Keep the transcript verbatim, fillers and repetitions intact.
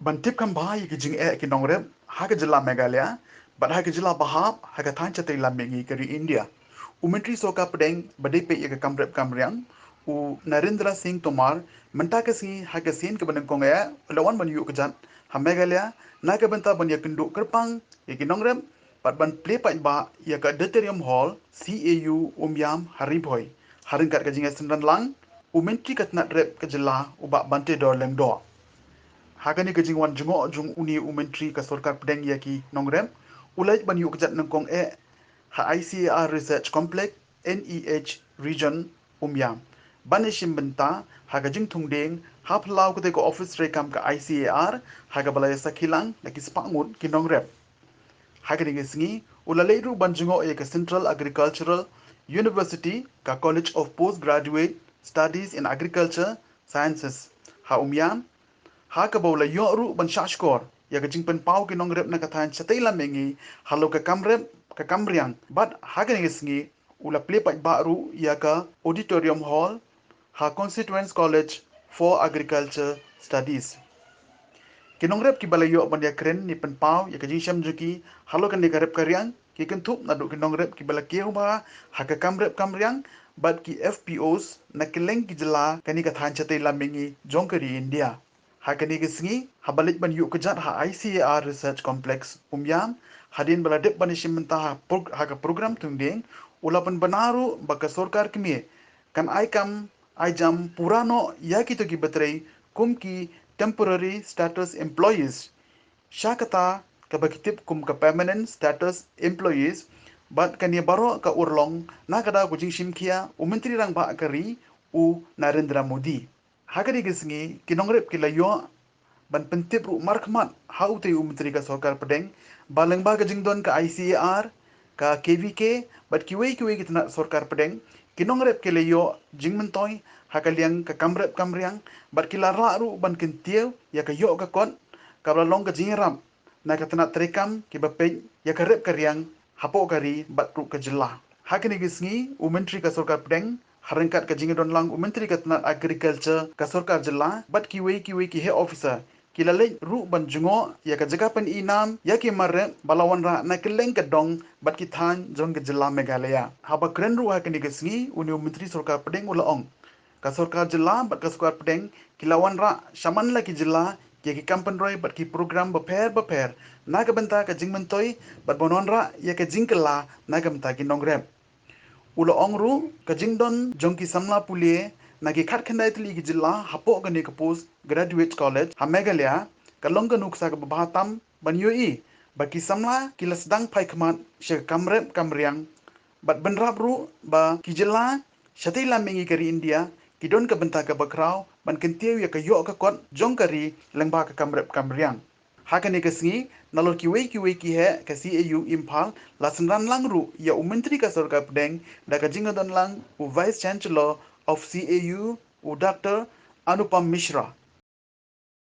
Ban tip kham bha ïa ki jingeh ki nongrep ha ka jylla Meghalaya bad ha ka jylla bahap ha ka thaiñ shatei lam mihngi ka ri India, u Myntri Sorkar Pdeng ba dei peit ïa ka kam rep kam riang, u Narendra Singh Tomar, mynta ka sngi ha ka sien kaba nyngkong eh u la wan ban ïuh kjat ha Meghalaya na ka bynta ban ïakynduh kyrpang ïa ki nongrep bad ban plie paidbah ïa ka Auditorium Hall C A U Umiam ha Ri Bhoi. Ha ryngkat ka jingïasynran lang, u Myntri ka tnat rep ka jylla u Bah Banteidor Lyngdoh. Ha kane ka jingwan jngoh jong une u Myntri ka Sorkar Pdeng ïa ki nongrep, u la leit ban ïuh kjat nyngkong eh ha I C A R Research Complex, N E H Region Umiam, ban ïashim bynta ha ka jingthung dieng ha phyllaw katei ka ophis treikam ka I C A R, ha kaba la ïasakhi lang da ki spah ngut ki nongrep. Ha kane ka sngi u la leit ruh ban jngoh ïa ka Central Agricultural University, ka College of Postgraduate Studies in Agriculture Sciences ha Umiam, ha kaba u la ïoh ruh ban shahshkor ïa ka jingpynpaw ki nongrep na ka thaiñ shatei lam mihngi halor ka kam rep ka kam riang. Bad ha kane ka sngi u la plie paidbah ruh ïa ka Auditorium Hall ha Constituent College for Agriculture Studies. Ki nongrep kiba la ïoh ban ïakren ne pynpaw ïa ka jingshem jong ki halor kane ka rep ka riang ki kynthup naduh ki nongrep kiba la kiew bha ha ka kam rep kam riang bad ki F P Os na kylleng ki jylla kane ka thaiñ shatei lam mihngi jong ka ri India. Ha kane ka sngi haba leit ban ïuh kjat ha I C A R Research Complex Umiam, hadien ba la dep ban ïashim bynta ha, prog- ha ka program thung dieng, u la pynbna ruh ba ka sorkar kmie kan ai kam ai jam pura noh ïa kito kiba trei kum ki temporary status employees sha kata kaba ki tip kum ka permanent status employees, bad kane baroh ka urlong na ka daw ka jingshim khia u Myntri Rangbah ka ri, u Narendra Modi. Ha kane ka sngi ki nongrep ki la ïoh ban pyntip ruh markhmat ha utei u Myntri ka Sorkar Pdeng ba lyngba ka jingdon ka I C A R, ka K V K bad kiwei kiwei ki tnat sorkar pdeng, ki nongrep ki la ïoh jingmyntoi ha ka liang ka kam rep kam riang bad ki la lah ruh ban kyntiew ïa ka ïoh ka kot kaba la long ka jingïarap na ka tnat treikam kiba peit ïa ka rep ka riang hapoh ka ri bad ruh ka jylla. Ha kane ka sngi u Myntri ka Sorkar Pdeng, ha ryngkat ka jingdon lang u Myntri ka tnat Agriculture ka Sorkar Jylla bad kiwei kiwei ki heh officer, ki la leit ruh ban jngoh ïa ka jaka pynïainam ïa ki mar rep ba la wanrah na kylleng ka dong bad ki thaiñ jong ka jylla Meghalaya. Haba kren ruh ha kane ka sngi, une u Myntri Sorkar Pdeng u la ong, ka Sorkar Jylla bad ka Sorkar Pdeng ki la wanrah sha man la ki jylla ïa ki kam pynroi bad ki program bapher bapher na ka bynta ka jingmyntoi bad ban wanrah ïa ka jingkylla na ka bynta ki nongrep. U la ong ruh, ka jingdon jong ki samla pule na ki khatkhyndai tylli ki jylla hapoh kane ka Post Graduate College ha Meghalaya ka long ka nuksa kaba bha tam ban ïohi ba ki samla ki la sdang phai khmat sha ka kam rep kam riang bad bynrap ruh ba ki jylla shatei lam mihngi ka ri India ki don ka bynta kaba khraw ban kyntiew ïa ka ïoh ka kot jong ka ri lyngba ka kam rep kam riang. Ha kane ka sngi, nalor kiwei kiwei ki heh ka C A U Imphal, la synran lang ruh ïa u Myntri ka Sorkar Pdeng da ka jingdon lang u Vice Chancellor of C A U, u Doctor Anupam Mishra.